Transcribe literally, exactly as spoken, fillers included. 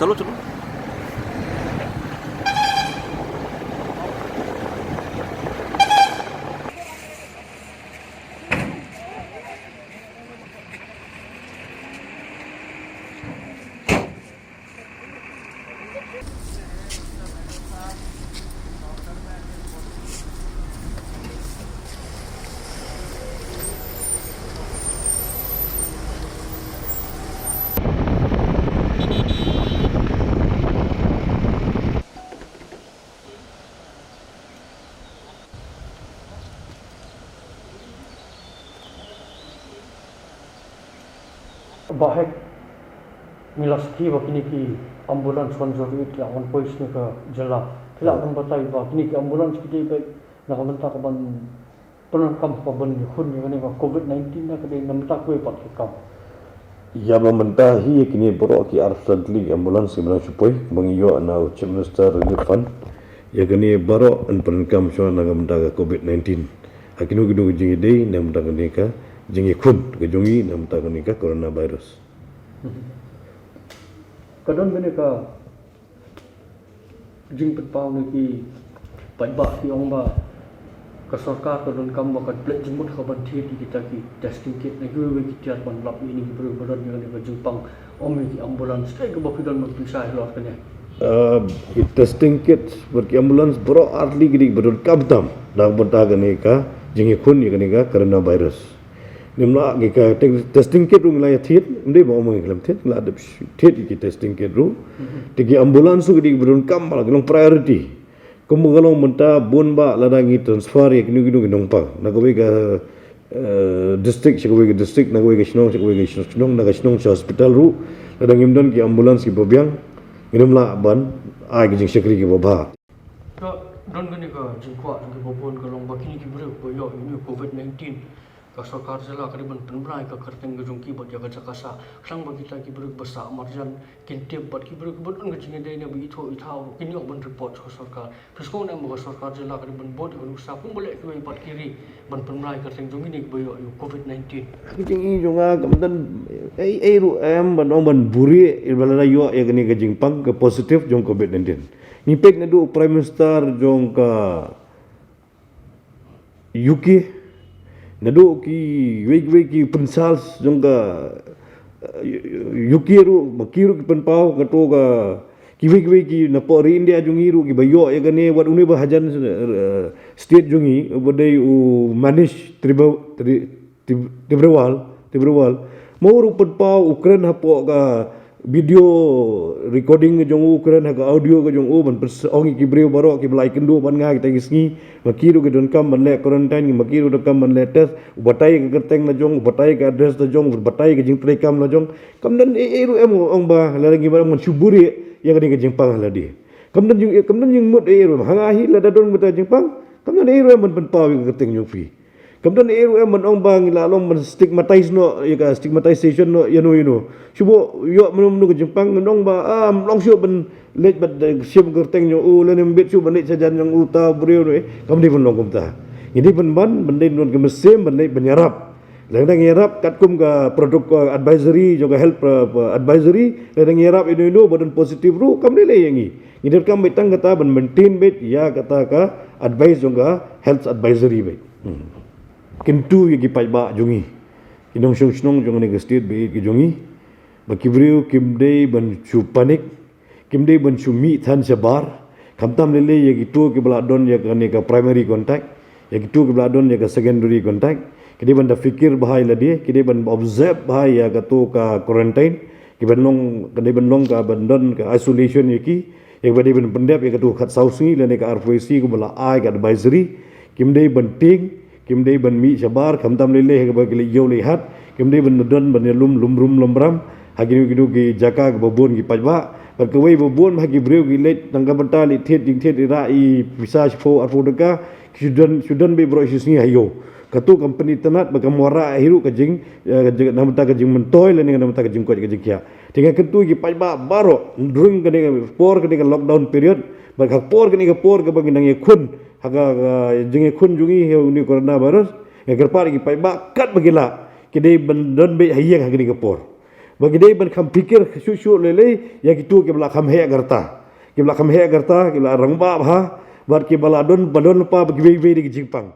Chalo, chalo. Bahek ngi la sakhi ba kine ki ambulance one zero eight ki la wan poi sha ka jylla. Ki la wan batai ba kine ki ambulance ki dei ba na ka bynta ka ban pyndonkam ka ban ïakhun ïa kane ka covid nineteen, na ka dei na bynta kawei pat ki kam. Ïa ba mynta hi ïa kine baroh ki arphew san tylli ki ambulance ki ba dang shu poi ba ngi ïoh na u Chief Minister Relief Fund. Ïa kane baroh yn pyndonkam shuwa na ka bynta ka covid nineteen. Ha kino kino ki jingïadei na ka bynta kane ka jingïakhun ka jong ngi na ka bynta kane ka coronavirus. Ka don kane ka jingpynpaw na ki paidbah ki ong ba ka sorkar ka donkam ba ka pynleit jingmut ha ka ban thied ïa kita ki testing kit na kiwei kiwei ki tiar ban lap ïa kine ki briew ba don ïa kane ka jingpang. Ym ïa ki ambulance, kaei kaba phi don ban pynshai halor kane? Ah, ki testing kit bad ki ambulance baroh ar tylli ki dei ba donkam tam na ka bynta kane ka jingïakhun ïa kane ka coronavirus. Ngim lah ki ka te-, testing kit ruh ngi la ïa thied, ym dei ba ym ngi khlem thied, ngi la dep thied ki testing kit ruh. Te ki ambulance ruh ki dei ba donkam ba la ki long priority. Kumba ka long mynta bun ba lada ngi transfer ïa kino kino ki nongpang na kawei ka, eh, district sha kawei ka district, na kawei ka shnong sha kawei ka shnong, na ka shnong sha hospital ruh, lada ngim don ki ambulance kiba biang, ngim lah ban ai ki jingshakri kiba bha. Ka don kane ka jingkwah jong kiba bun ka long ba kine ki briew ba ïoh ïa une u covid nineteen, ka sorkar jylla ka dei ban pynbna ïa ka kyrteng ka jong ki bad ïa ka jaka sah. Khnang ba kita ki briew ba sah marjan kin tip bad ki briew kiba don ka jingïadei ne ba ithuh ithaw ruh kin ïoh ban report sha ka sorkar. Phi sngew ne em ba ka sorkar jylla ka dei ban bud ïa ka nuksa kumba leh kiwei pat ki ri ban pynbna ïa ka kyrteng jong kine kiba ïoh ïa u covid nineteen? Ka jingïohi jong nga kam don ei ei ruh em ban ong ban buhrieh ïa ba lada ïoh ïa kane ka jingpang ka positive jong covid nineteen. Ngi peit naduh u Prime Minister jong ka U K, naduh kiwei kiwei ki princess jong ka, eh, U K ruh, ma ki ruh ki pynpaw, kato ka, kiwei kiwei ki napoh ri India jong ngi ruh kiba ïoh ïa kane, wat une ba hajan, eh, state jong ngi, uba dei u Manish Tribhu-, Tri-, Tib-, Tibrewal, Tibrewal. Ma u ruh pynpaw u kren hapoh ka video recording ka jong u, u kren ha ka audio ka jong u, ban pynshong ïa ki briew baroh kiba la ïakynduh bad nga kita ki sngi, ma ki ruh ki donkam ban leh quarantine, ma ki ruh donkam ban leh test, u batai ka kyrteng la jong, u batai ka address la jong, u batai ka jingtrei kam la jong. Kam don ei ei ruh em ong ba lada ngi ba ban shu buhrieh ïa kane ka jingpang ha lade. Kam don jing, kam don jingmut ei ei ruh em. Ha nga hi lada don kata jingpang, kam don ei ei ruh em ban pynpaw ïa ka kyrteng jong phi. Kam don ei ruh em ban ong ba ngi la long ban stigmatize noh, ïa ka stigmatization noh, ïano ïano. Shu buh ïoh mano mano ka jingpang, ngan ong ba, ah, ym long shuh ban leit bad, eh, shim kyrteng jong u, lane ym bit shuh ban leit shajan jong uta u briew noh, eh. Kam dei ban long kumta. Ngi dei ban ban, ban dei ban ka mynsiem, ban leit ban ïarap. Lada ngi ïarap katkum ka protocol advisory, jong ka health, uh, advisory, lada ngi ïarap ïano ïano ba don positive ruh, kam dei lei ïa ngi. Ngi donkam beit tang kata ban maintain beit ïa kata ka advice jong ka health advisory beit. Hmm. Kyntu ïa ki paidbah jong ngi, ki nongshong shnong jong kane ka state ba ïeit ka jong ngi, ba ki briew kim dei ban shu panic, kim dei ban shu mih than shabar, khamtam lei lei ïa kito kiba la don ïa kane ka primary contact, ïa kito kiba la don ïa ka secondary contact, ki dei ban da fikir bha ïa lade, ki dei ban observe bha ïa kato ka quarantine, ki ban long, ka dei ban long ka ban don ka isolation ïa ki, ïa kaba dei ban pyndep ïa kato ka khatsaw sngi lane ka arphew sngi kumba la ai ka advisory, kim dei ban tieng, kim dei ban mih shabar, khamtam lei lei ha kaba ki leit ïew leit hat, kim dei ban don ban ïalum lum rum lum ram ha kino kino ki jaka kiba bun ki paidbah. Bad kawei ba bun ha ki briew ki leit tang ka bynta leit thied jingthied, i rah i pisa shiphew arphew tyngka, ki shu don, shu don beit baroh shi sngi ha ïew. Kato kam pynitynnad bad kam wanrah hi ruh ka jing, eh, ka jing, na ka bynta ka jingmyntoi lane na ka bynta ka jingkoit ka jingkhiah. Te nga kyntu ïa ki paidbah baroh, during kane ka por kane ka lockdown period, bad ka por kane ka por kaba ngi dang ïakhun ha ka, ka jingïakhun jong ngi ha une u coronavirus, nga kyrpad ïa ki paidbah katba ki lah, ki dei ban don beit ha ïing ha kane ka por. Ba ki dei ban kham phikir shuh shuh lei lei ïa kito kiba la kham heh ka rta. Kiba la kham heh ka rta, kiba la rangbah bha, bad kiba la don, ba don lypa bad kiwei kiwei de ki jingpang.